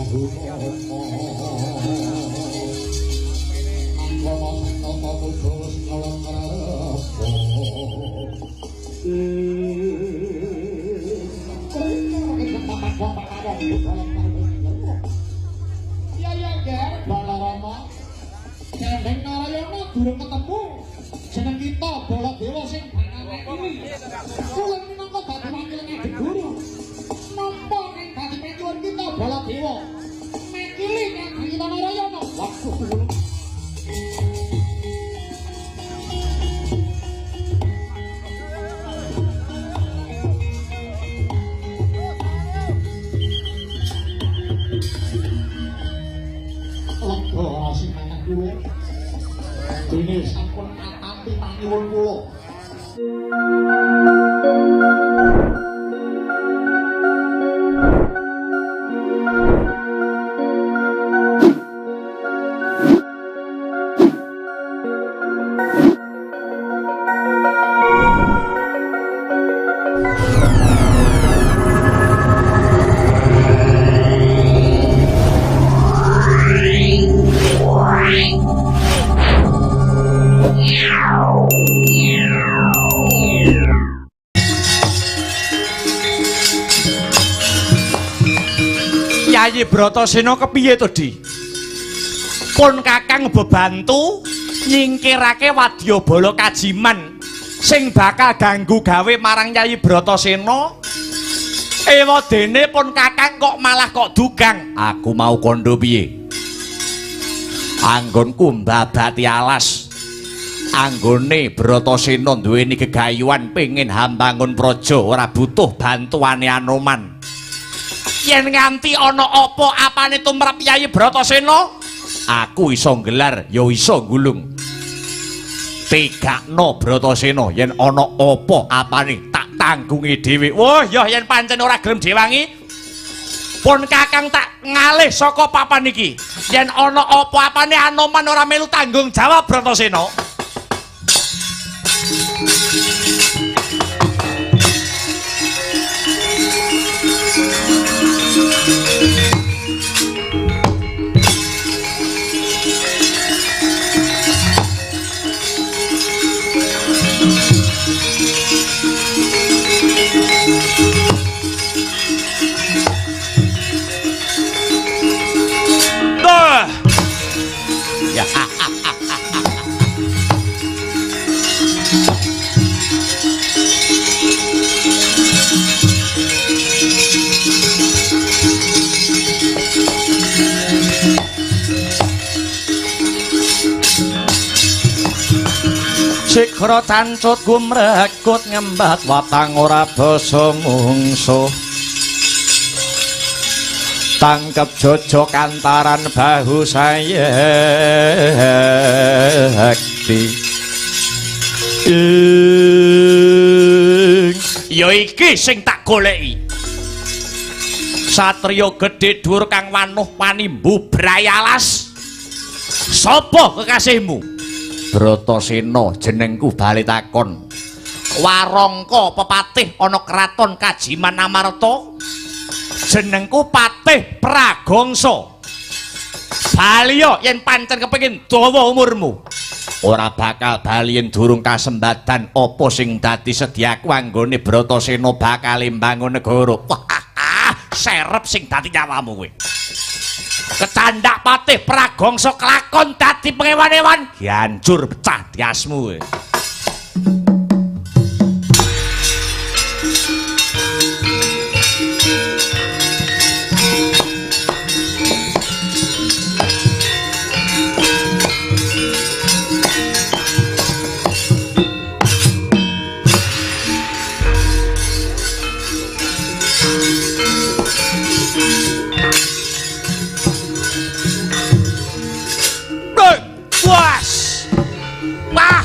Bahu mangkono saka puja wis nyolong karepa. Ya ya ger Balarama Gendeng Narayana durung ketemu jeneng kita Baladewa sing banane iki. Kula minangka dadi wakil ngajeng guru. Nampa ing dadi panyuwun kita Baladewa. Mekili ngajeng kita Narayana. Waduh kula. Lega asimangan kula. Dene sampun katampi panyuwun kula. Yayi Bratasena kepiye to, Di? Pun Kakang bebantu nyingkirake wadyabala kajiman sing bakal ganggu gawe marang Yayi Bratasena. Ewadene pun Kakang kok malah kok dugang. Aku mau kondo piye? Anggonku mbabati alas. Anggone Bratasena duweni gegayuhan pengin hambangun praja ora butuh bantuane Anoman. Yen nganti ana apa apane tumrap Yayi Bratasena, aku iso nggelar ya iso nggulung. Tegakno Bratasena yen ana apa apane tak tanggungi dhewe. Wah, ya yen pancen ora gelem diwangi, pun Kakang tak ngalih saka papan iki. Yen ana apa apane Anoman ora melu tanggung jawab Bratasena. Ya. Sikra cancut gumrekut ngembat watang ora basa mungsuh. Tangkep jojok antaran bahu sayekti. Ya iki sing tak goleki. Satriya gedhe dhuwur kang wanuh wani mbubrai alas. Sapa kekasihmu? Bratasena jenengku bali takon. Warangka pepatih ana kraton Kajiman Amarta. Jenengku Patih Pragongsa. Baliya yen pancen kepengin dawa umurmu. Ora bakal bali yen durung kasembadan apa sing dadi sediaku anggone Bratasena bakal mbangun negara. Wah, serep sing dadi nyawamu kowe. Kecandak Patih Pragongsa kelakon dadi pengewan-ewan, hancur pecah diasmu kowe. Wah.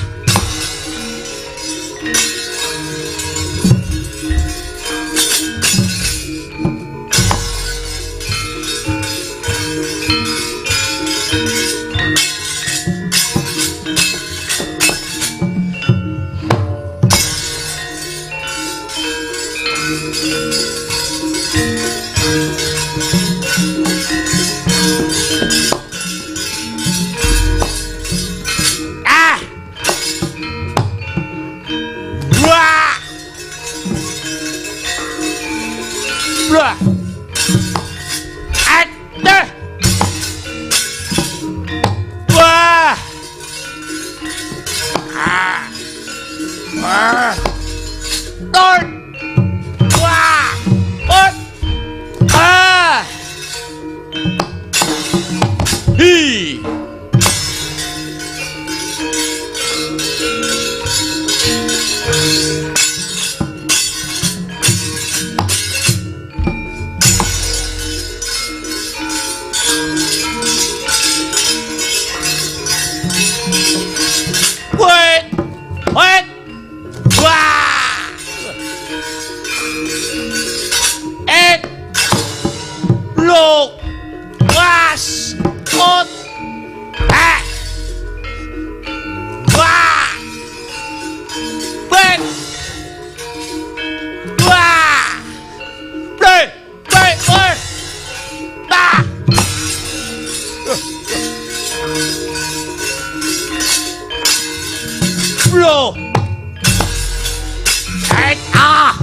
Blah. Adeh. Wah. Ah. Ah. Tur. Wah. Ut. Ah. Hi. Wait. Wait. Wah. Et. Lo. Was. Ut. Ha. Wah. Wait. Wah. Ble. Ble. Ble. Bah. Bro. Et ah.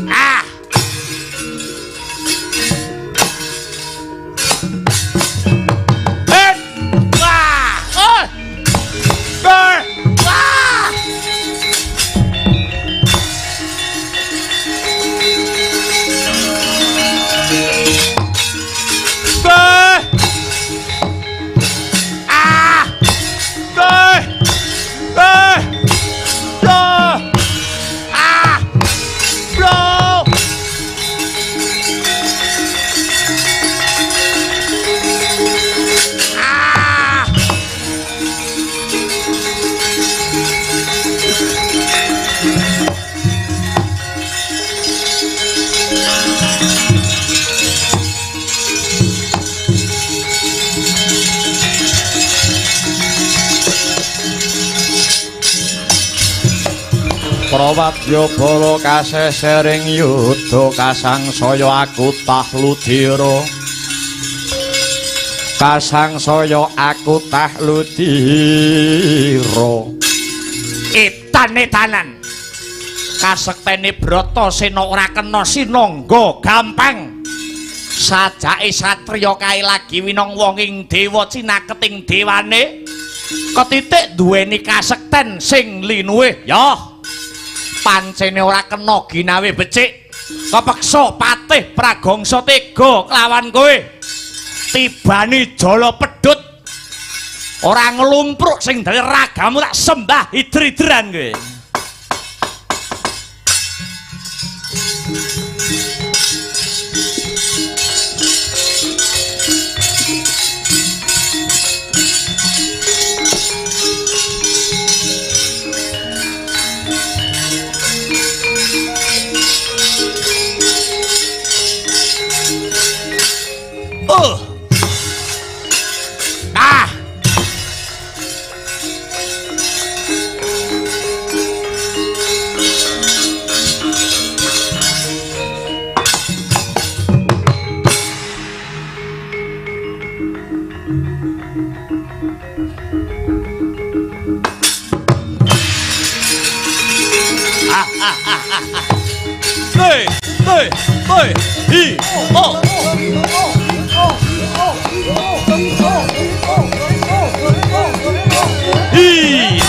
Ah. Et wah. Oh. Ber. Wah. Ah! Ber! Ber! Ber! Ah! Bro! Ah! Prawadya bala kasesering yuda kasangsaya aku tah ludira. Kasangsaya aku tah ludira. Edan-edanan. Kasektene Bratasena ora kena sinangga gampang. Sajake satriya kae lagi winong wonging dewa cinaketing dewane. Ketitik duweni kasekten sing linuwih. Ya. Pancene ora kena ginawe becik, kepeksa patih Pragongsa tega kelawan kowe. Tibani jala pedhut ora nglumpruk sing dadi ragamu tak sembah ider-ideran kowe. Ah. Ah ah ah ah. 对对对，一二。一。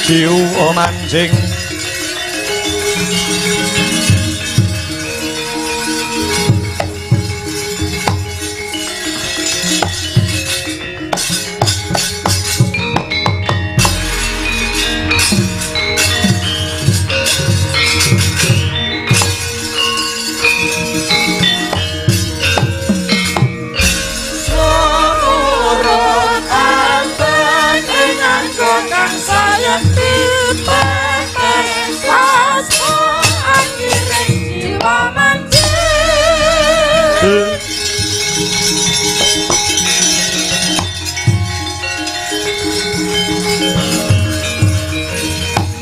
酒满井。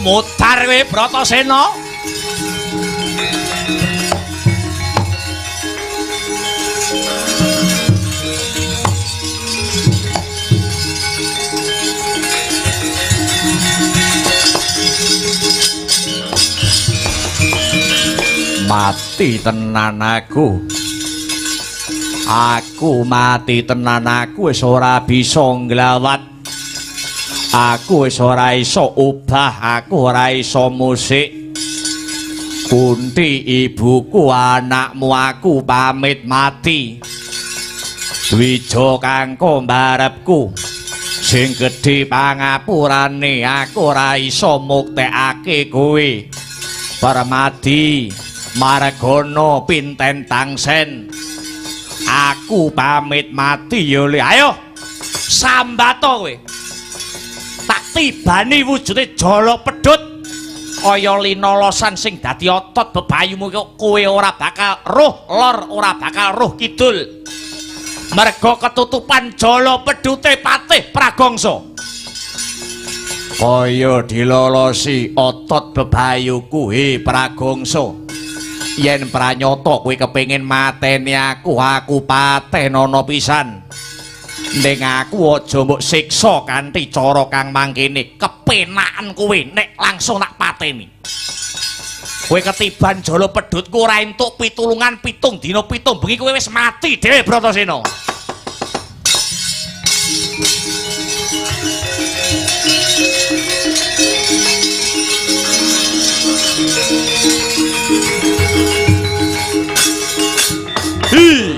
Mutar kowe Bratasena. Mati tenan aku. Aku mati tenan, aku wis ora bisa nglawat. Aku wis ora iso obah, aku ora iso musik. Kunti ibuku, anakmu aku pamit mati. Dwija kangko mbarepku sing gedhe pangapurane, aku ora iso muktekake kowe. Permadi Margono Pinten Tangsen, aku pamit mati ya le. Ayo sambato kowe, tak tibani wujude jala pedhut kaya linolosan sing dadi otot bebayumu. Kowe ora bakal roh lor, ora bakal roh kidul, merga ketutupan jala pedhute Patih Pragongso. Kaya dilolosi otot bebayuku, he Pragongso. Yen pranyata kowe kepengin mateni aku, aku patenono pisan. Ning aku aja mbok siksa kanthi cara kang mangkene. Kepenaken kowe nek langsung tak pateni. Kowe ketiban jala pedhutku ora entuk pitulungan 7 dina 7 bengi, kowe wis mati dhewe Bratasena. Hi.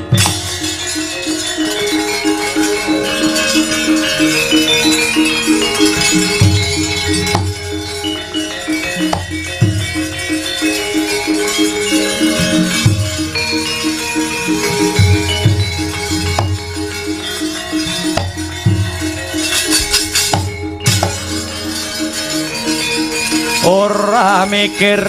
Ora mikir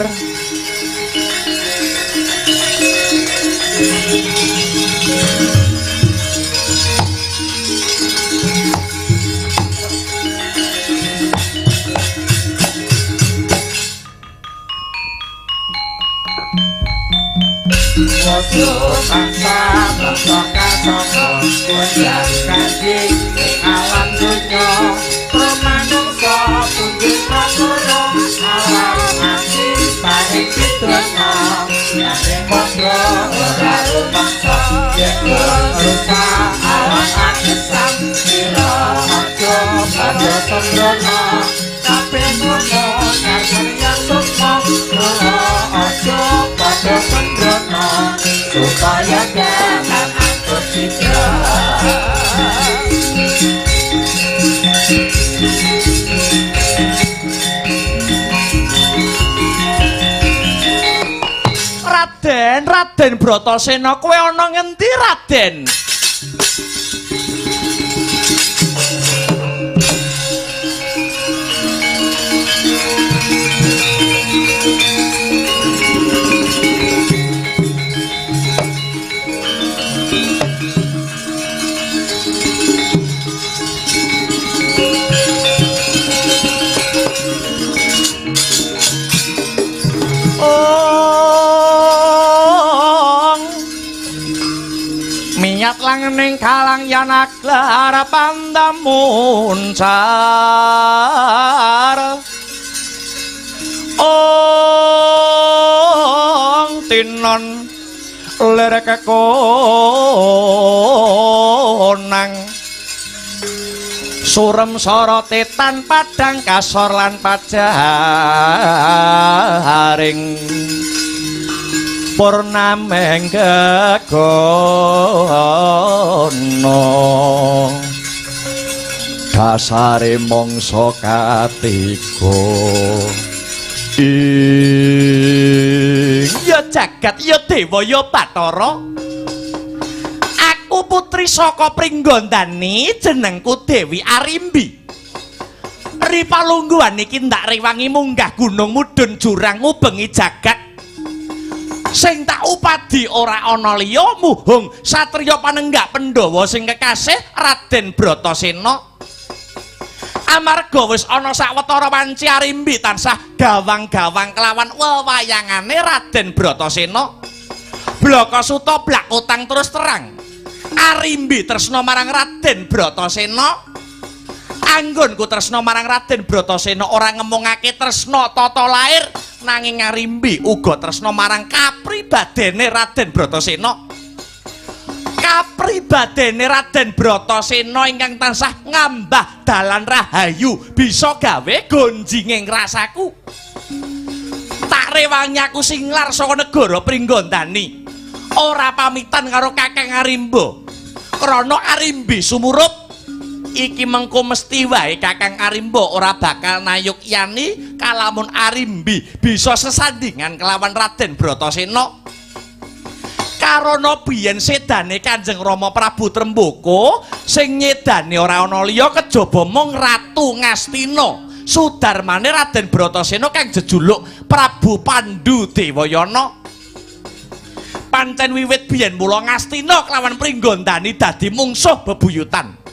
bangsa bangsa kasanga gonjang ganjing ing alam donya manungsa punjul prakono alam ati paring pidana nanging padha ora rumangsa yen rusak alam agesang sira aja padha sembrono kabeh ngono ngarep sukma aja padha sembrono supaya jangan antuk citra. Raden, Raden Bratasena, kowe ana ngendi Raden? Miat langening kalang yanaglar pandamuncar. Ong tinon lir kekonang surem sorote tan padang kasor lan pajaring purnameng gegono dasare mangsa katiga ing ya jagat ya dewa ya bathara. Aku putri saka Pringgondani, jenengku Dewi Arimbi. Ripalungguhan iki ndak rewangi munggah gunung mudhun jurang ngubengi jagat. Sing tak upadi ora ana liya muhung satriya panenggak Pandhawa sing kekasih Raden Bratasena. Amarga wis ana sawetara wanci Arimbi tansah gawang-gawang kelawan wewayangane Raden Bratasena. Blaka Suta blak utang terus terang. Arimbi tresna marang Raden Bratasena. Anggonku tresna marang Raden Bratasena ora ngemungake tresna tata lair, Nanging Arimbi uga tresna marang kapribadene Raden Bratasena. Kapribadene Raden Bratasena ingkang tansah ngambah dalan rahayu bisa gawe gonjinging rasaku. Tak rewangi aku singlar saka negara Pringgondani. Ora pamitan karo Kakang Arimba. Krana Arimbi sumurup iki mengko mesti wae Kakang Arimba ora bakal nayukyani kalamun Arimbi bisa sesandingan kelawan Raden Bratasena. Karana biyen sedane Kanjeng Rama Prabu Tremboko sing nyedane ora ana liya kejaba mung Ratu Ngastina, sudarmane Raden Bratasena kang jejuluk Prabu Pandu Dewayana. Pancen wiwit biyen mula Ngastina kelawan Pringgondani dadi mungsuh bebuyutan.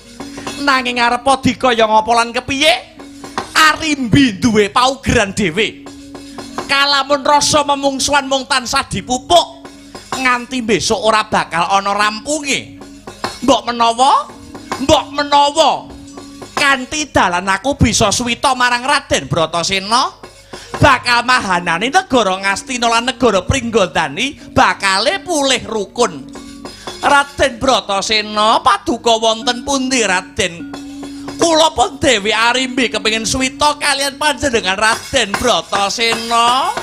Nanging arepa dikaya ngapa lan kepiye, Arimbi duwe paugeran dhewe. Kalamun rasa memungsuhan mung tansah dipupuk nganti besok ora bakal ana rampunge. Mbok menawa kanthi dalan aku bisa suwita marang Raden Bratasena, bakal mahanani negara Ngastina lan negara Pringgondani bakale pulih rukun. Raden Bratasena paduka wonten pundi Raden? Kula pun Dewi Arimbi kepengin suwita kalian panjenengan Raden Bratasena.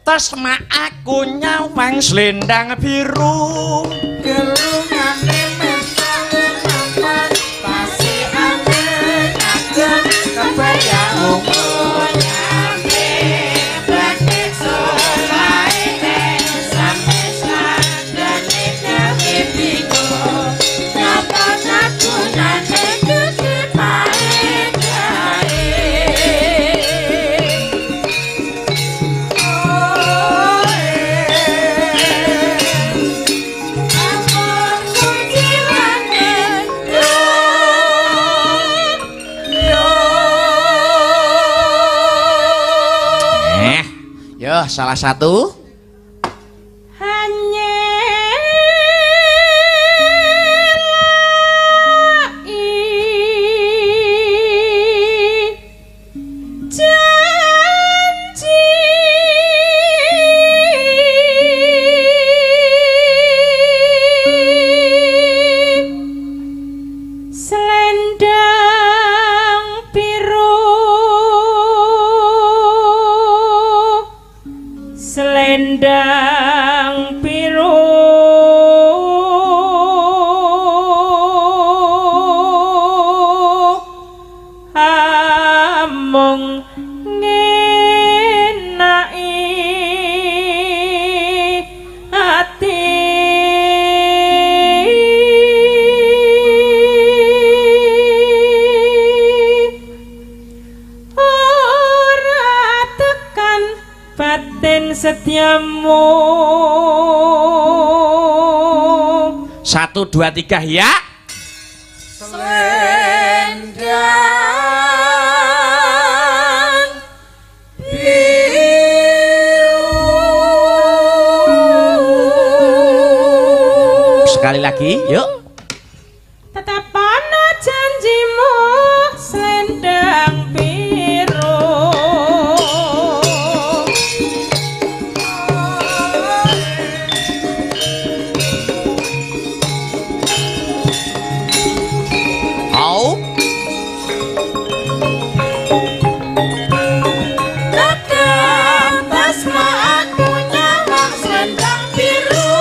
Tesma aku nyawang slendang biru, gelungane mentong mapan pasikane ngagem kebaya ungu nyampe batik solaene sampe sadane gawe bingung nyapa nagunane dudu pae gae. Yo, salah satu. Hanya janji selendang biru, selendang biru amung ngenaki ati. Ora tekan batin setiamu. 1, 2, 3 ya. Selendang biru. Sekali lagi, yuk. Tetap ana janjimu selendang biru. Au. Tetap tasma aku nyawang selendang biru,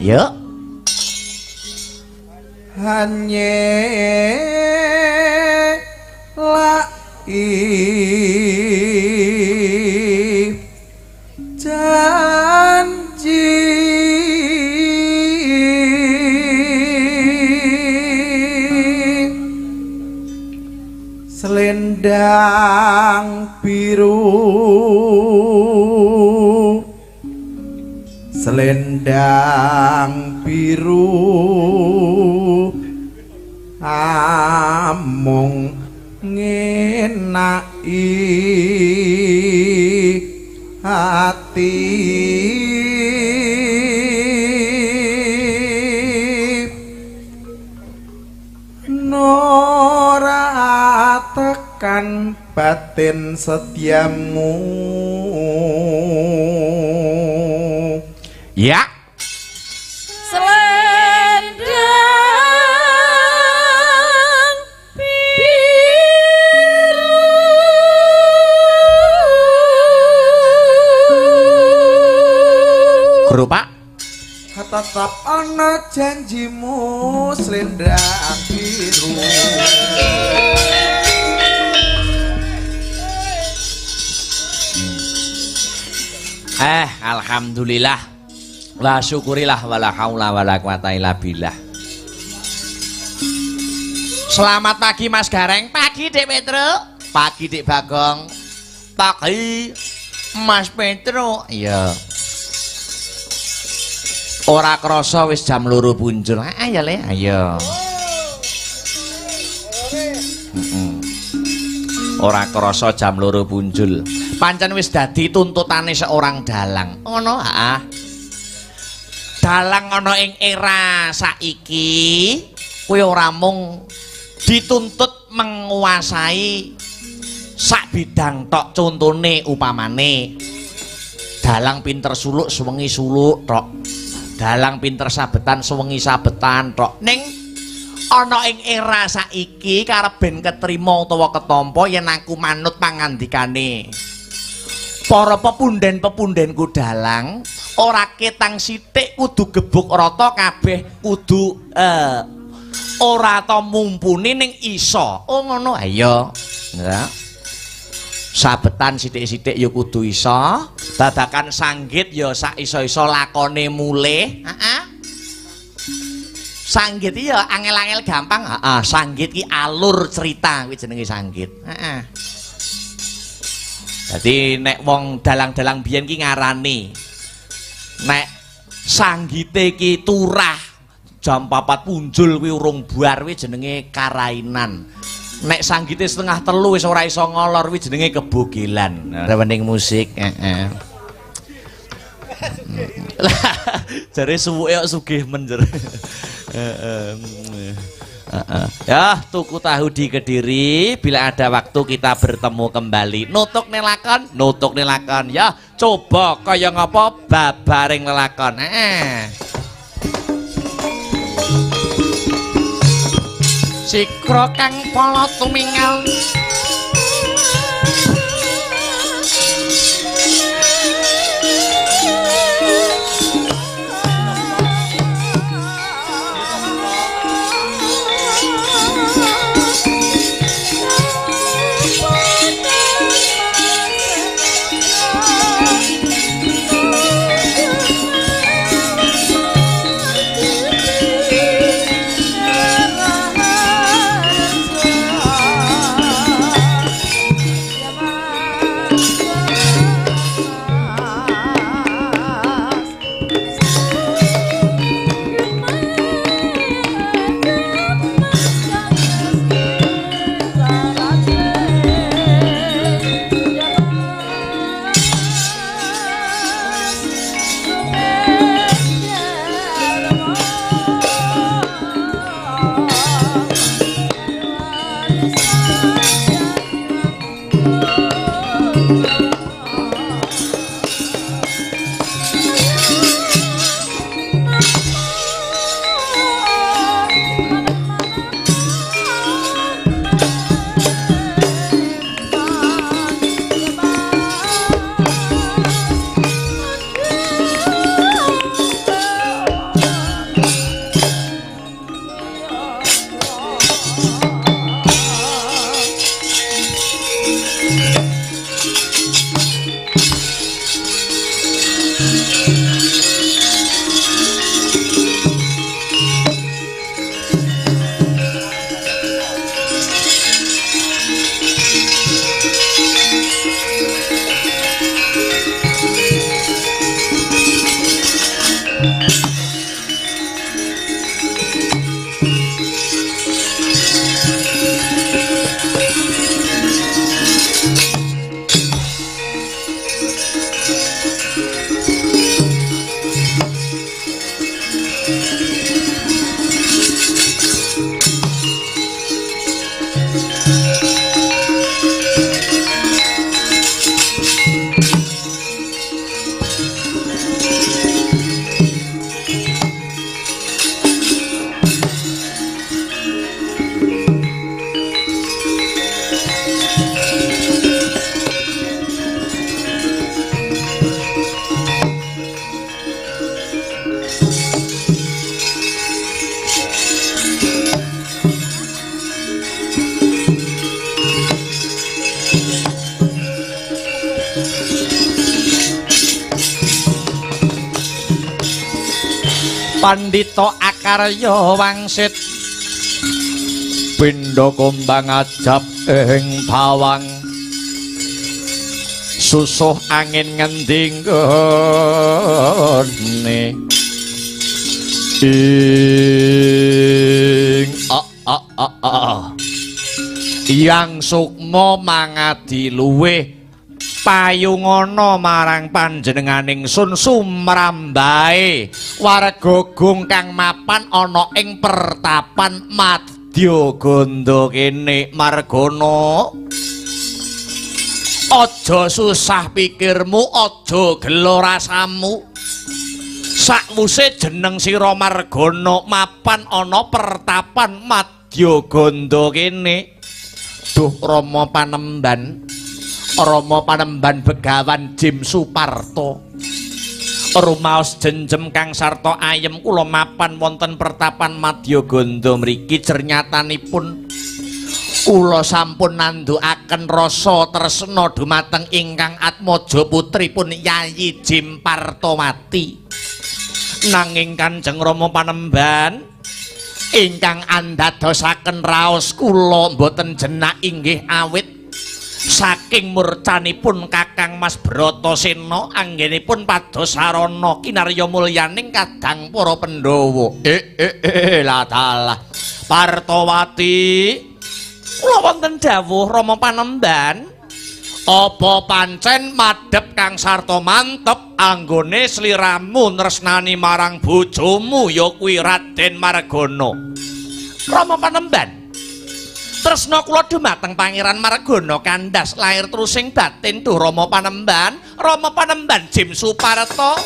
Yuk. Hanye lai janji selendang biru, selendang biru amung ngenaki hati. Nora tekan batin setiamu. Ya. Selendang biru. Guru Pak. Tetap ana janjimu selendang biru. Alhamdulillah. La syukurilah wala haula wala quwata illa billah. Selamat pagi Mas Gareng. Pagi Dik Petro. Pagi Dik Bagong. Pagi Mas Petro. Iya. Ora krasa wis jam 2 punjul. Ayo le, ayo. Ora krasa jam 2 punjul. Pancen wis dadi tuntutane seorang dalang. Ngono, heeh. Dalang ana ing era saiki kuwi ora mung dituntut menguasai sak bidang tok. Contone upamane dalang pinter suluk suwengi suluk tok, dalang pinter sabetan suwengi sabetan tok. Ning ana ing era saiki karep ben ketrima utawa ketampa yen aku manut pangandikane para pepunden-pepundenku dalang, ora ketang sithik kudu gebuk rata kabeh, kudu ora ta mumpuni ning iso. Oh ngono, ayo. Ya. Sabetan sithik-sithik ya kudu iso, babakan sanggit ya sak iso-iso lakone mulih. Heeh. Sanggit iki ya angel-angel gampang. Heeh, sanggit ki alur cerita kuwi jenenge sanggit. Heeh. Dadi nek wong dalang-dalang biyen ki ngarani nek sanggite ki turah jam 4 punjul kuwi urung bar kuwi jenenge karainan. Nek sanggite 2:30 wis ora iso ngolor kuwi jenenge kebogelan. Rewening musik, heeh. Jare suwuke kok sugih men jare. Heeh. Ya, tuku tahu di Kediri, bila ada waktu kita bertemu kembali. Nutuk nelakon, nutuk nelakon. Ya, coba kaya ngapa babaring lelakon. Heeh. Sikra kang pala tumingal Oh. Pandhita akarya wangsit pindha kumbang ajab ing bawang susuh angin ngendi nggone ing a a a a Yang sukma mangadi luwih payungana marang panjenenganing sun sumrambahe warga gung kang mapan ana ing pertapan Madya Ganda kene. Margana, aja susah pikirmu, aja gelo rasamu. Sakwuse jeneng sira Margana mapan ana pertapan Madya Ganda kene. Duh Rama Panemban, Rama Panemban Begawan Jim Suparto, rumaos jenjem kang sarta ayem kula mapan wonten pertapan Madya Ganda mriki. Jernyatanipun kula sampun nandhukaken rasa tresna dumateng ingkang atmaja putripun Yayi Jim Partowati. Nanging Kanjeng Rama Panemban ingkang andadosaken raos kula mboten jenak inggih awit saking murcanipun Kakang Mas Bratasena anggenipun pados sarana kinarya mulyaning kadang para Pandhawa. La dalah Partowati, kula wonten dawuh Rama Panemban, apa pancen madhep kang sarta mantep anggone sliramu tresnani marang bojomu ya kuwi Raden Margana? Rama Panemban, tresna kula dumateng Pangeran Margana kandhas lair trusing batin. Duh Rama Panemban, Rama Panemban Jim Suparto.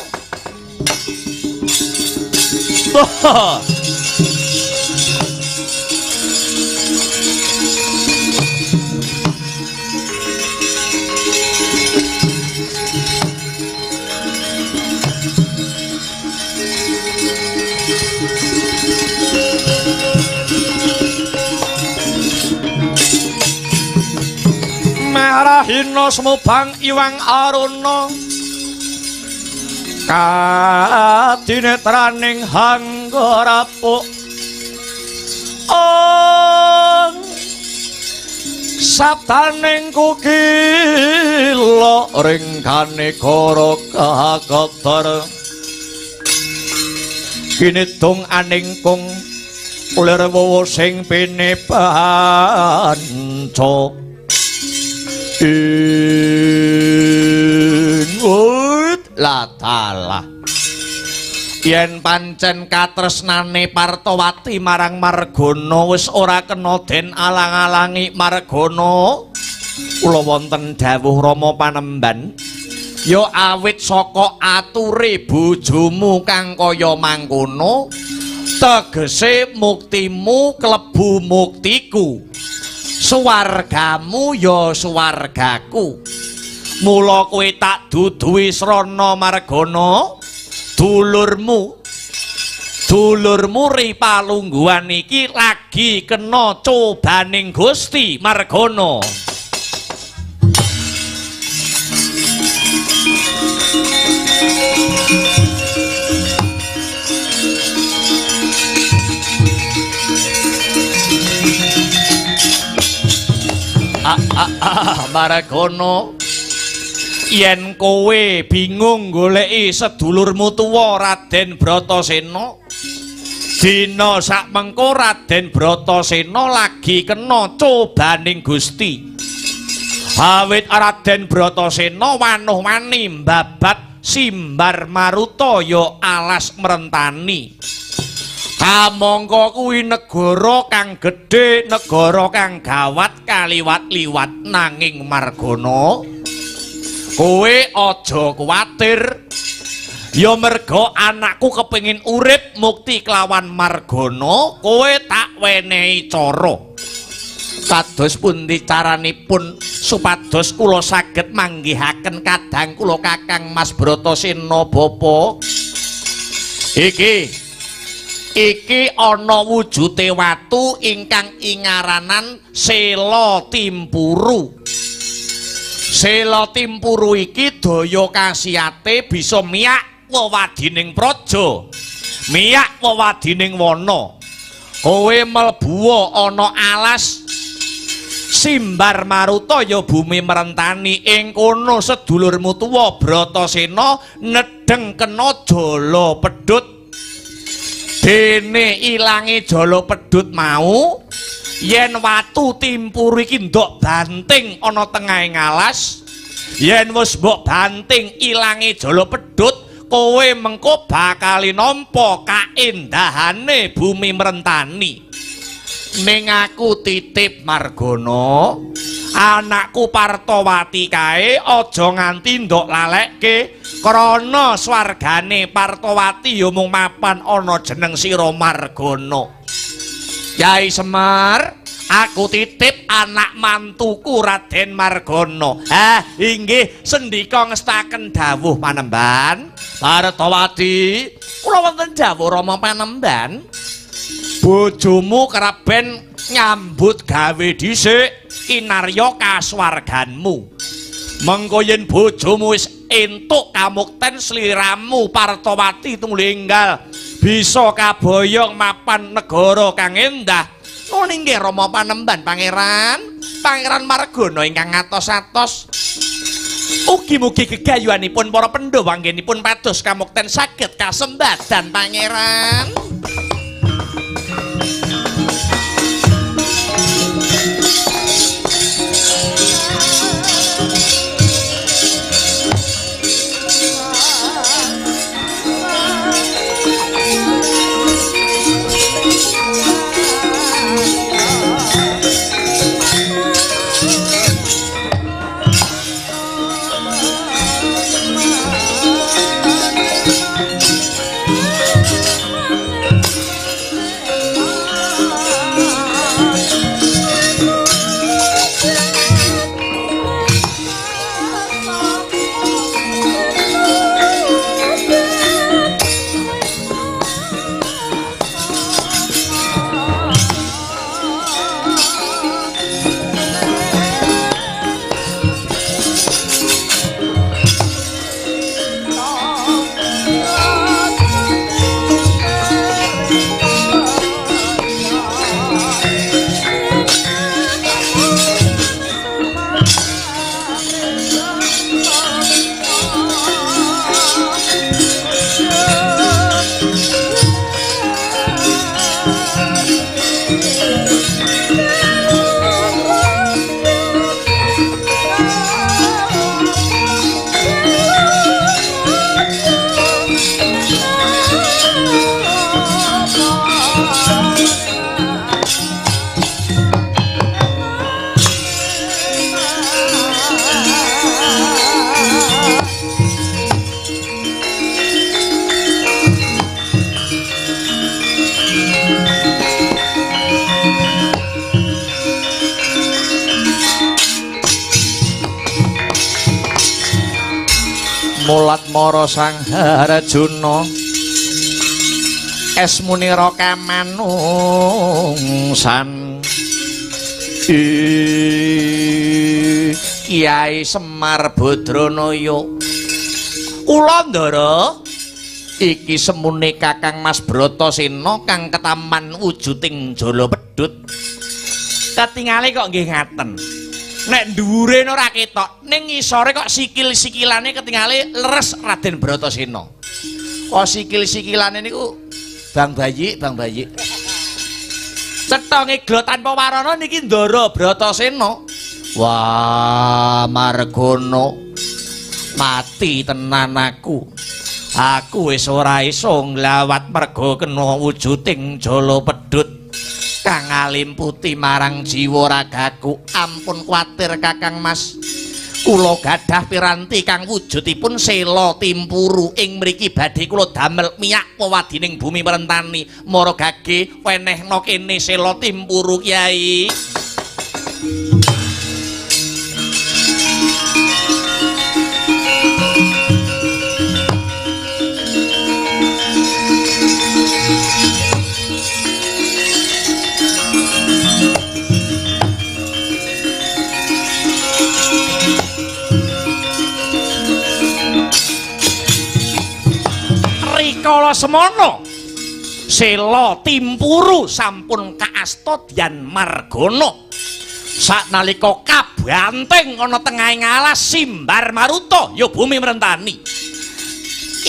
Marahina semubang iwang aruna kadinetraning hangga rapuk ong sabdaning kukila ringkane kara kakotor kinidung aning kung lir wowo sing pine panca ingut latalah. Yen pancen katresnane Partowati marang Margana wis ora kena den alang-alangi Margana, kula wonten dawuh Rama Panemban, ya awit saka ature bojomu kang kaya mangkono tegese muktimu klebu muktiku, swargamu ya swargaku. Mula kowe tak duduhi srana Margana, dulurmu. Dulurmu ri palungguhan iki lagi kena cobaning Gusti Margono. Margono, yen kowe bingung goleki sedulurmu tuwa Raden Bratasena, dina sakmengko Raden Bratasena lagi kena cobaning Gusti. Awit Raden Bratasena wanuh-wani mbabat Simbar Maruta ya alas Mrentani. Kamangka kuwi negara kang gedhe, negara kang gawat kaliwat-liwat. Nanging Margono, kowe aja kuwatir. Ya merga anakku kepengin urip mukti kelawan Margono, kowe tak wenehi cara. Kados pundi caranipun supados kula saged manggihaken kadang kula Kakang Mas Bratasena bapa? Iki ana wujute watu ingkang ingaranan Sela Timpuru. Sela Timpuru iki daya khasiate bisa miyak wewadining praja, miyak wewadining wana. Kowe mlebu ana alas Simbar Maruta ya bumi Mrentani, ing kono sedulurmu tuwa Bratasena nedheng kena jala pedhut. Dene ilange jala pedhut mau, yen watu timpuru iki ndok banting ana tengahing alas, yen wis mbok banting ilange jala pedhut, kowe mengko bakal nampa kaendahane bumi Mrentani. Ning aku titip Margono, anakku Partowati kae aja nganti ndok lalekke, krana swargane Partowati ya mung mapan ana jeneng sira Margono. Yai Semar, aku titip anak mantuku Raden Margono. Ah, inggih sendika ngestaken dawuh panemban. Partowati, kula wonten dawuh Rama panemban. Bojomu keraben nyambut gawe dhisik kinarya kasuwarganmu. Mengko yen bojomu wis entuk kamukten sliramu Partowati tumuli enggal bisa kaboyong mapan negara kang endah. Ngono inggih Rama panemban pangeran. Pangeran Margono ingkang ngatos-atos. Ugi-mugi gegayuhanipun para Pandhawa anggenipun pados kamukten saged kasembadan pangeran. Mulat mara Sang Arjuna Esmunira kamanungsan. Kiai Semar Badranaya. Kula Ndara, iki semune Kakang Mas Bratasena kang ketaman wujuding jala pedhut. Ketingale kok nggih ngaten. Nek dhuwure ora ketok, ning ngisore kok sikil-sikilane ketingale leres Raden Bratasena. Kok sikil-sikilane niku Bang Bayi, Bang Bayi. Cetha ngeglo tanpa warana niki Ndara Bratasena. Wah, margono mati tenan aku. Aku wis ora iso nglawat merga kena wujuding jala pedhut kang ngalimputi marang jiwa ragaku. Ampun kuwatir Kakang Mas. Kula gadah piranti kang wujudipun sela timpuru ing mriki badhe kula damel miyak wewadining bumi merentani. Mara gage wenehna kene sela timpuru Kyai. Rikala semono sela timpuru sampun kaasta Dyan Margono. Saknalika kabanting ana tengahing alas simbar maruta ya bumi merentani.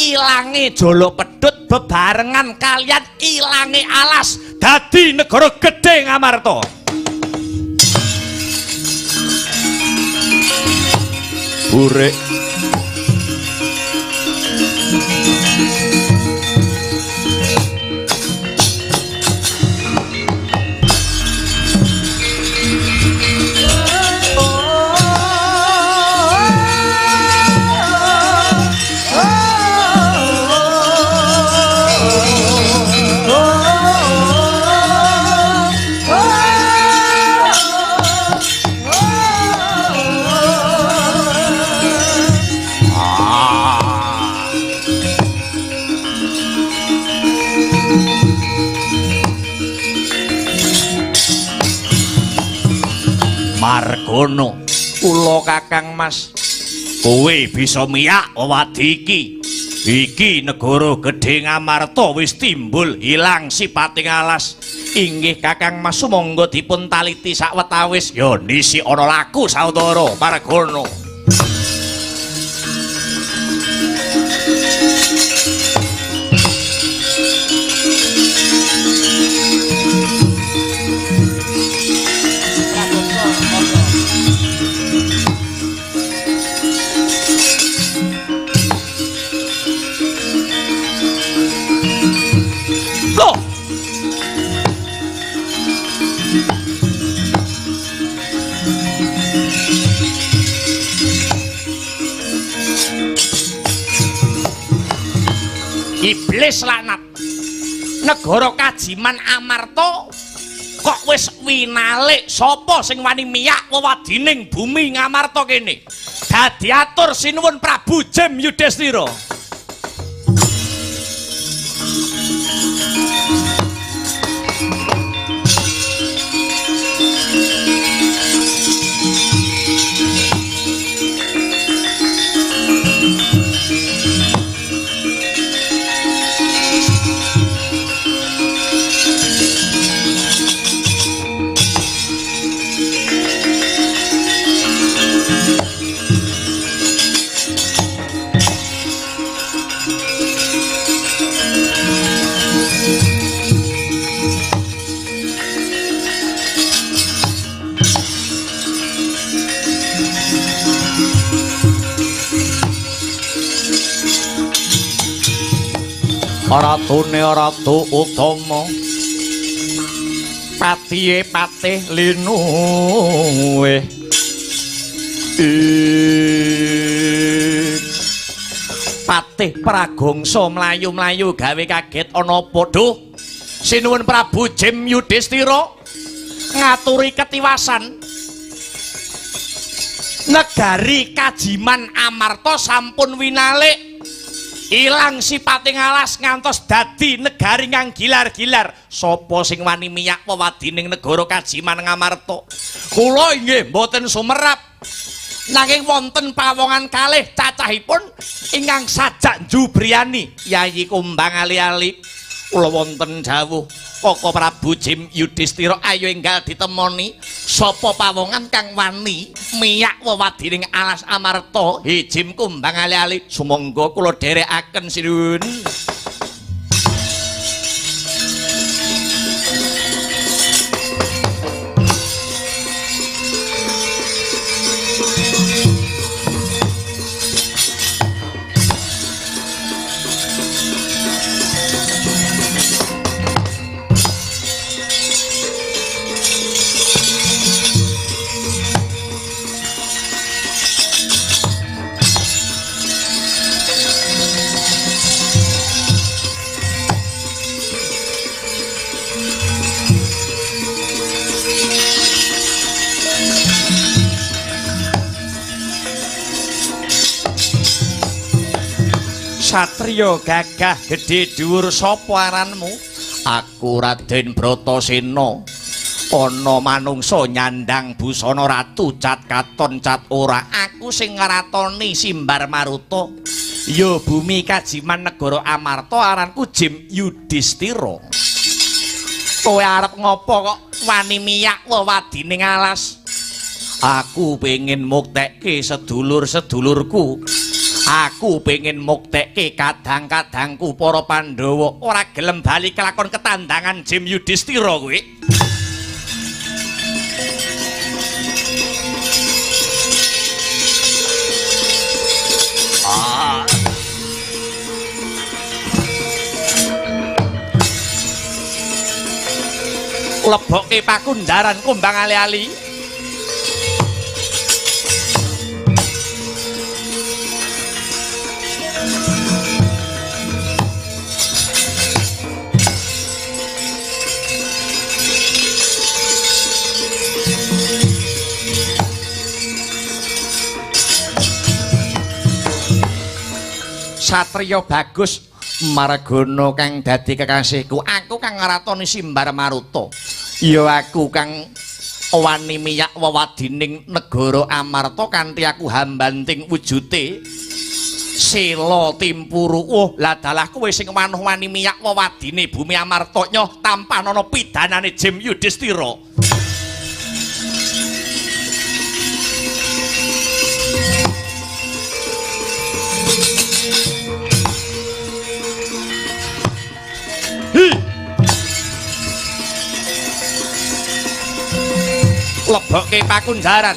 Ilange jala pedhut bebarengan kaliyan ilange alas dadi negara gedhe Ngamarta. Burik. Margono, kula Kakang Mas, kowe bisa miyak wewadi iki. Iki negara gedhe Ngamarta wis timbul ilang sipating alas. Inggih Kakang Mas, sumangga dipun taliti sawetawis. Ya nisi ana laku saudara Margono. Loh. Iblis laknat. Negara Kajiman Amarta kok wis winalik. Sapa sing wani miyak wewadining bumi Ngamarta kene? Dadi atur sinuwun Prabu Jem Yudhistira. Ratune ratu utama, patihe patih linuwih. Patih Pragongsa mlayu-mlayu gawe kaget ana apa duh? Sinuwun Prabu Jem Yudhistira ngaturi ketiwasan. Negari Kajiman Amarta sampun winalik. Ilang sipate ngalas ngantos dadi negari kang gilar-gilar. Sapa sing wani miyak wewadining negara Kajiman Ngamarta? Kula inggih mboten sumerap. Nanging wonten pawongan kalih cacahipun ingkang sajak njubriyani Yayi Kumbang ali-ali. Kula wonten dawuh Koko Prabu Jim Yudhistira, ayo enggal ditemoni sapa pawongan kang wani miyak wewadining alas Amarta. He Jim Kumbang ali-ali, sumangga kula dherekaken sinuwun. Satriya gagah gedhe dhuwur, sapa aranmu? Aku Raden Bratasena. Ana manungsa nyandang busana ratu cat katon cat ora. Aku sing ngratoni Simbar Maruta. Ya bumi Kajiman negara Amarta, aranku Jim Yudhistira. Kowe arep ngopo kok wani miyak wewadining alas? Aku pengin muktekke sedulur-sedulurku. Aku pengen muktekke kadang-kadangku para Pandhawa. Ora gelem bali kelakon ketandangan Jim Yudhistira kuwi. Lebokke pakunjaran Kumbang ali-ali. Satriya bagus margana kang dadi kekasihku. Aku kang ngratoni Simbar Maruta. Ya aku kang wani miyak wewadining negara Amarta kanthi aku hambanting wujute sela timpuru. Oh, lah dalah kowe sing wanuh wani miyak wewadine bumi Amarta nyoh tampanana pidanane Jim Yudhistira. Lebokke pakunjaran.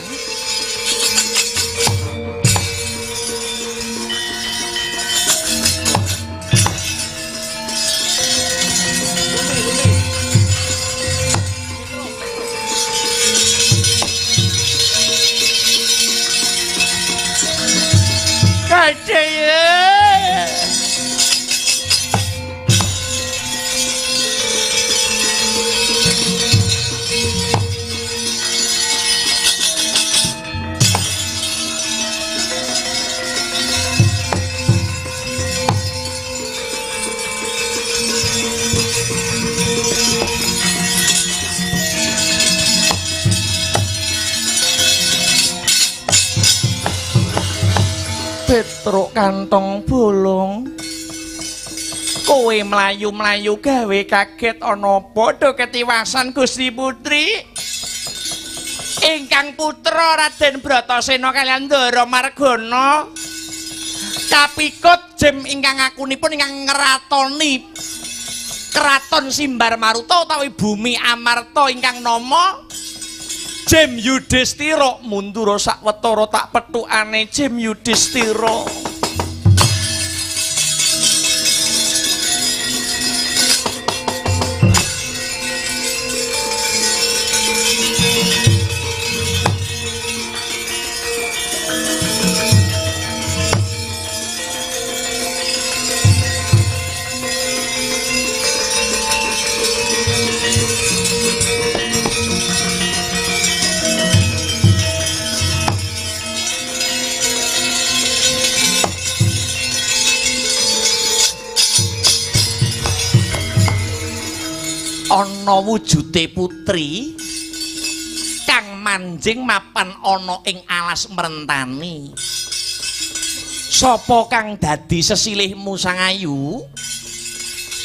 Petruk kantong bolong, kowe mlayu-mlayu gawe kaget ana padha ketiwasan Gusti Putri. Ingkang putra Raden Bratasena kaliyan Ndara Margana kapikut Jim ingkang akunipun ingkang ngratoni Kraton Simbar Maruta utawi bumi Amarta ingkang nama Jim Yudhistira. Mundura sawetara tak pethukane Jim Yudhistira. ana wujude putri kang manjing mapan ana ing alas Mrentani. Sapa kang dadi sesilihmu Sang Ayu?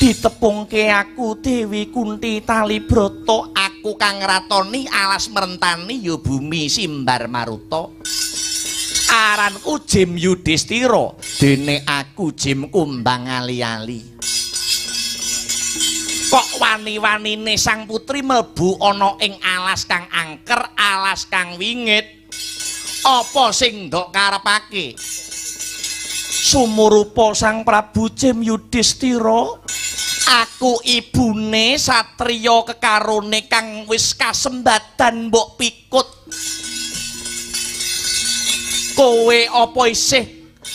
Ditepungke aku Dewi Kunti Talibrata, aku kang ngratoni alas Mrentani ya bumi Simbar Maruta. Aranku Jim Yudhistira, dene aku Jim Kumbang Ali-ali. Kok wani-wanine sang putri mlebu ana ing alas kang angker, alas kang wingit? Apa sing ndok karepake? Sumurupa Sang Prabu Jim Yudhistira, aku ibune satriya kekarone kang wis kasembadan mbok pikut. Kowe apa isih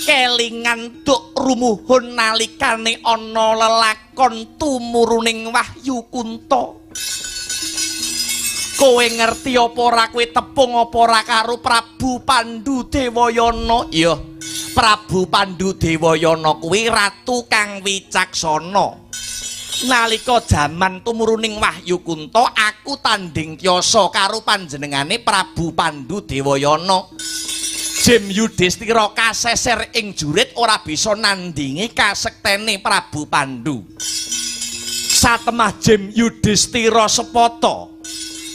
kelingan duk rumuhun nalikane ana lelakon tumuruning Wahyu Kunta? Kowe ngerti apa ora kowe tepung apa ora karo Prabu Pandu Dewayana? Iya, Prabu Pandu Dewayana kuwi ratu kang wicaksana. Nalika jaman tumuruning Wahyu Kunta, aku tanding tyasa karo panjenengane Prabu Pandu Dewayana. Jim Yudhistira kaseser ing jurit ora bisa nandingi kasektene Prabu Pandu. Satemah Jim Yudhistira sepata,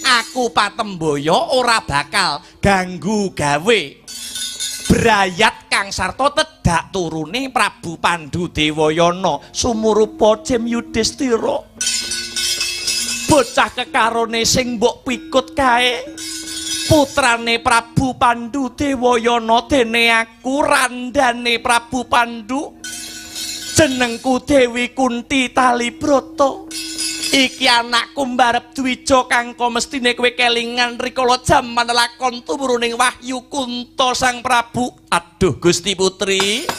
aku patembaya ora bakal ganggu gawe. Brayat kang sarta tedak turune Prabu Pandu Dewayana. Sumurupa Jim Yudhistira, bocah kekarone sing mbok pikut kae putrane Prabu Pandu Dewayana, dene aku randane Prabu Pandu, jenengku Dewi Kunti Talibrata. Iki anakku mbarep Dwija kangko mestine kowe kelingan rikala jaman lakon tumuruning Wahyu Kunta Sang Prabu. Aduh Gusti Putri.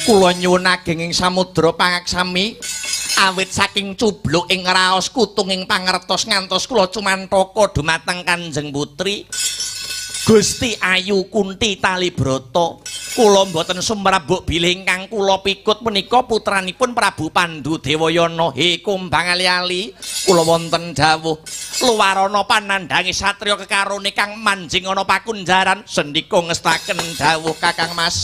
Kula nyuwun ageng ing samudra pangaksami, awit saking cubluk ing raos kutung ing pangertos ngantos kula cumantaka dumateng Kanjeng Putri Gusti Ayu Kunti Talibrata. Kula mboten sumrambuk bilih ingkang kula pikut punika putranipun Prabu Pandu Dewayana. He Kumbang Ali-ali, kula wonten dawuh luwarana panandhange satriya kekarone kang manjing ana pakunjaran. Sendika ngestaken dawuh Kakang Mas.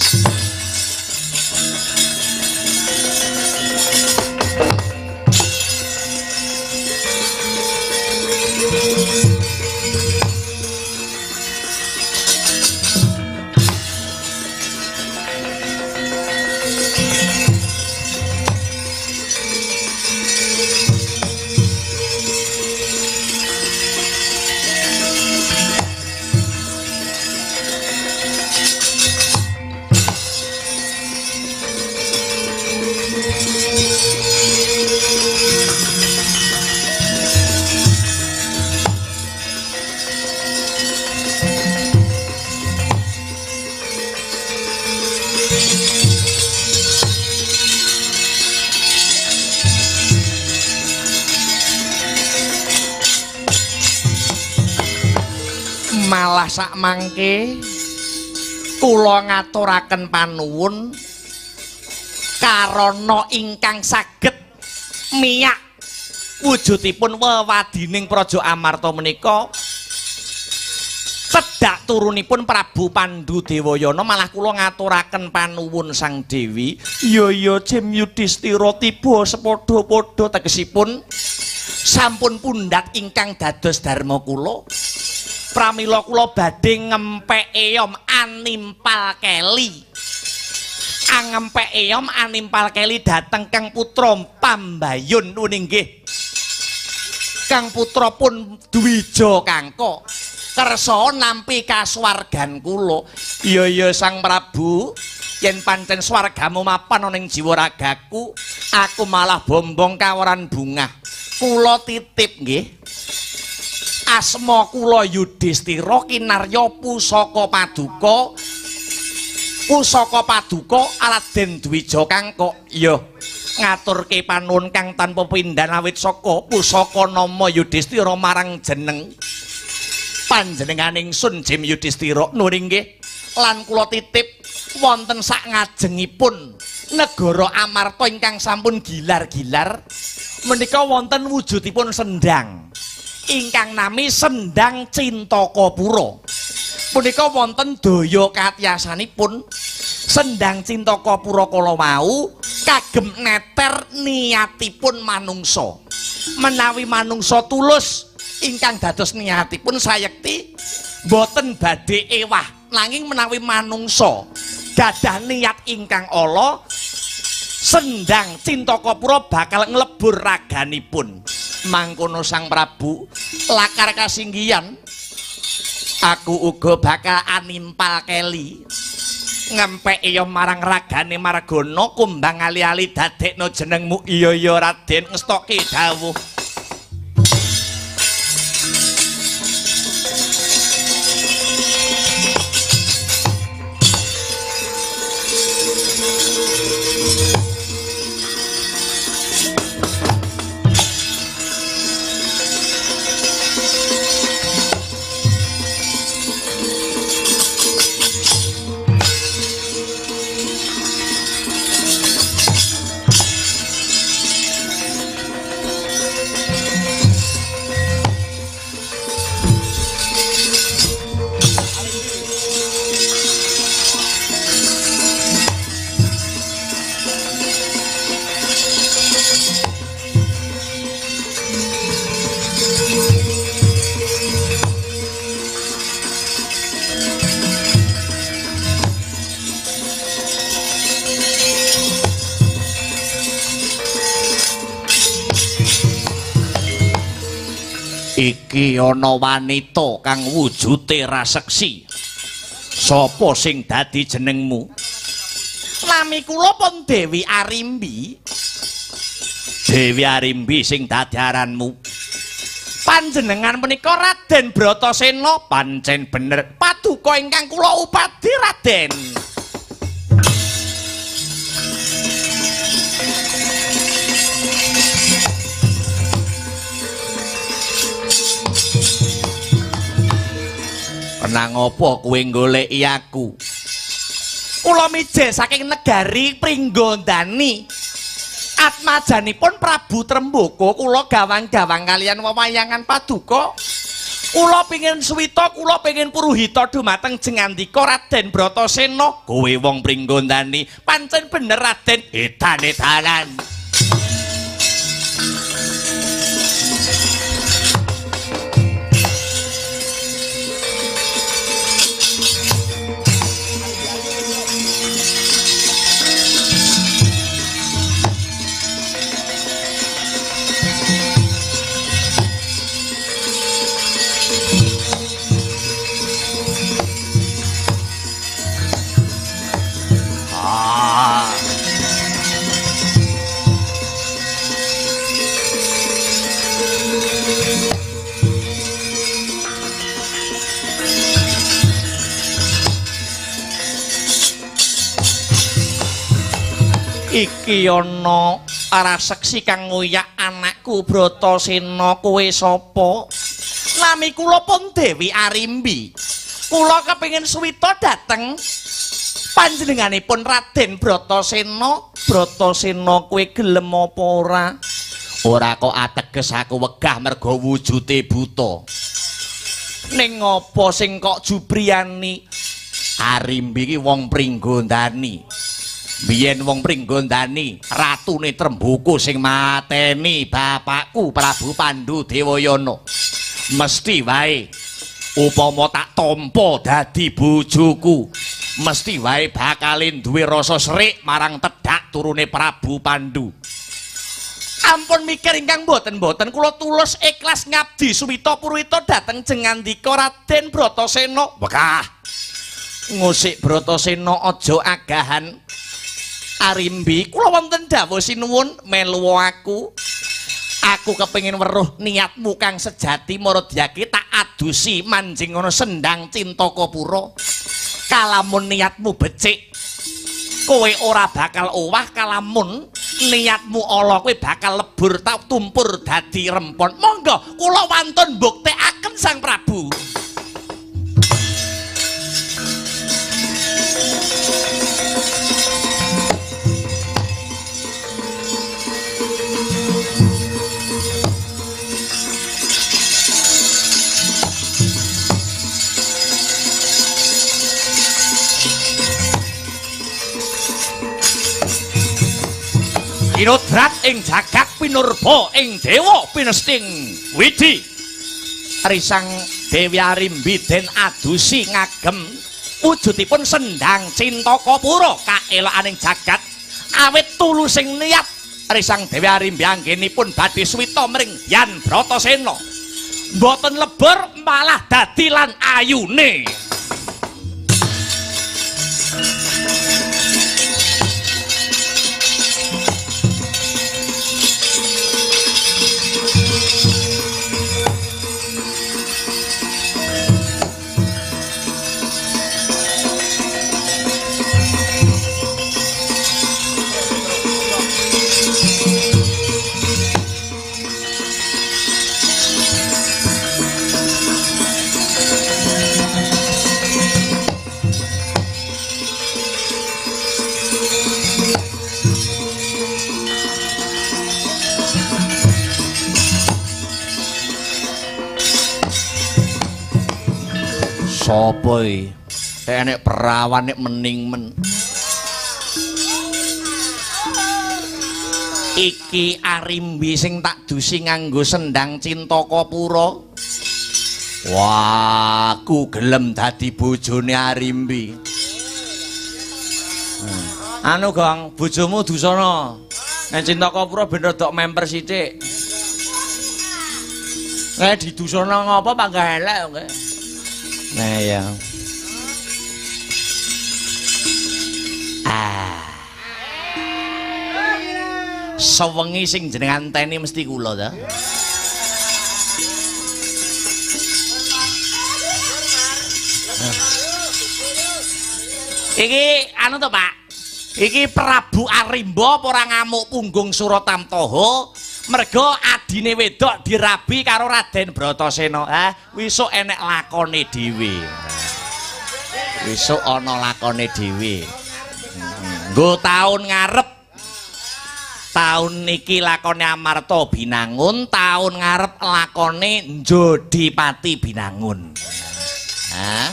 Malah sakmangke kula ngaturaken panuwun karana ingkang saged miyak wujudipun wewadining Praja Amarta menika cedhak turunipun Prabu Pandu Dewayana. Malah kula ngaturaken panuwun Sang Dewi. Ya ya Jim Yudhistira tiba sepadha-padha, tegesipun sampun pundhat ingkang dados dharma kula. Pramila kula badhe ngempek eyom animpal keli. Angempek eyom animpal keli dhateng Kang Putra Pambayun nggih. Kang Putra pun Dwija Kangka kersa nampi kasuwargan kula. Iya iya Sang Prabu, yen pancen swargamu mapan ana ing jiwa ragaku, aku malah bombong kawaran bungah. Kula titip nggih. Asma kula Yudhistira kinarya pusaka paduka Pusaka paduka Raden Dwija Kangkok. Iya, ngaturke panuwun kang tanpa pindhan awit saka pusaka nama Yudhistira marang jeneng panjenengan ingsun Jim Yudhistira. Nuwun inggih. Lan kula titip wonten sak ngajengipun negara Amarta ingkang sampun gilar-gilar menika wonten wujudipun sendang ingkang nami Sendang Cintakapura. Punika wonten daya katiyasanipun Sendang Cintakapura kala wau kagem neter niatipun manungsa. Menawi manungsa tulus ingkang dados niatipun sayekti boten badhe ewah, nanging menawi manungsa gadah niat ingkang ala, Sendang Cintakapura bakal nglebur raganipun. Mangkono Sang Prabu lakar kasinggihan, aku uga bakal animpal keli ngempek iya marang ragane margana kumbang ali-ali dadekno jenengmu. Iya iya Raden, ngestokke dawuh. Iki ana wanita kang wujude raseksi. Sapa sing dadi jenengmu? Nami kula pun Dewi Arimbi. Dewi Arimbi sing dadi aranmu. Panjenengan menika Raden Bratasena. Pancen bener paduka ingkang kula upadi Raden. Nang apa kowe goleki aku? Kula mijil saking negari Pringgondani. Atmajanipun Prabu Tremboko kula gawang-gawang kaliyan wewayangan paduka. Kula pengin suwita, kula pengin puruhita dumateng jengandika Raden Bratasena. Kowe wong Pringgondani, pancen bener Raden. Edan-edanan. Iki ana raseksi kang ngoyak anakku Bratasena. Kowe sapa? Nami kula pun Dewi Arimbi. Kula kepengin suwita dhateng panjenenganipun Raden Bratasena. Bratasena kowe gelem apa ora? Ora kok ateges aku wegah mergo wujude buta. Ning apa sing kok jubriyani? Arimbi iki wong Pringgondani. Biyen wong Pringgondani, ratune Tremboko sing mateni bapakku Prabu Pandu Dewayana. Mesti wae upama tak tampa dadi bojoku, mesti wae bakal duwe rasa serik marang tedhak turune Prabu Pandu. Ampun mikir ingkang mboten-mboten, kula tulus ikhlas ngabdi suwita purwita dhateng jengandika Raden Bratasena. Wegah. Ngusik Bratasena aja agahan. Arimbi, kula wonten dawuh sinuwun melu aku. Aku kepengin weruh niatmu kang sejati maradyake tak adusi manjing ana Sendang Cintakapura. Kalamun niatmu becik, kowe ora bakal owah. Kalamun niatmu ala, kowe bakal lebur tak tumpur dadi rempon. Monggo kula wantun mbuktekaken Sang Prabu. Kinodrat ing jagat pinurba ing dewa pinesting widi. Risang Dewi Arimbi den adusi ngagem wujudipun sendang Cintakapura kaelokaning jagat. Awit tulusing niat Risang Dewi Arimbi anggenipun badhe suwita mring Yan Bratasena. Mboten lebur malah dadi lan ayune. Sopo iki? Enek perawan nek mening men. Iki Arimbi sing tak dusi nganggo sendang Cintakapura. Wah, aku gelem dadi bojone Arimbi. Anu Gong, bojomu dusana. Nek Cintakapura ben rodok memper sithik. Nek didusana ngopo panggah elek kok. Nah ya. Ah. Sewengi sing jenengan teni mesti kula ta. Iki anu to, Pak. Iki Prabu Arimba apa ora ngamuk punggung Suratamtaha merga adine wedok dirabi karo Raden Bratasena. Ah, wisuk enek lakone dhewe. Wisuk ana lakone dhewe. Nggo taun ngarep. Taun niki lakone Amarta Binangun, taun ngarep lakone Njodipati Binangun. Hah?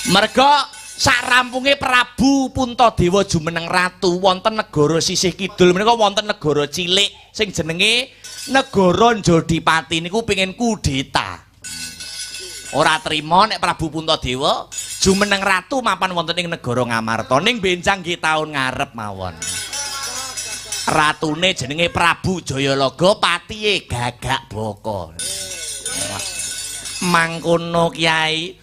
Merga sakrampunge Prabu Puntadewa jumeneng ratu wonten negara sisih kidul menika wonten negara cilik sing jenenge negara Njodipati niku pengin kudeta. Ora trima nek Prabu Puntadewa jumeneng ratu mapan wonten ing negara Ngamarta ning benjang nggih taun ngarep mawon. Ratune jenenge Prabu Jayalaga, patihe Gagak Baka. Mangkono Kyai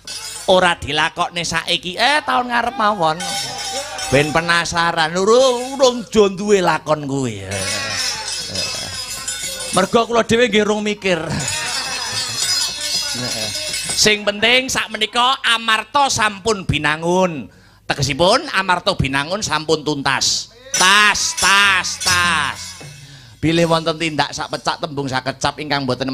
ora dilakokne saiki, taun ngarep mawon. Ben penasaran urung jo duwe lakon kuwi. Mergo kula dhewe nggih rung mikir. Sing penting sakmenika Amarta sampun binangun. Tegesipun Amarta binangun sampun tuntas. Tas tas tas. Bilih wonten tindak sak pecak tembung sakecap ingkang boten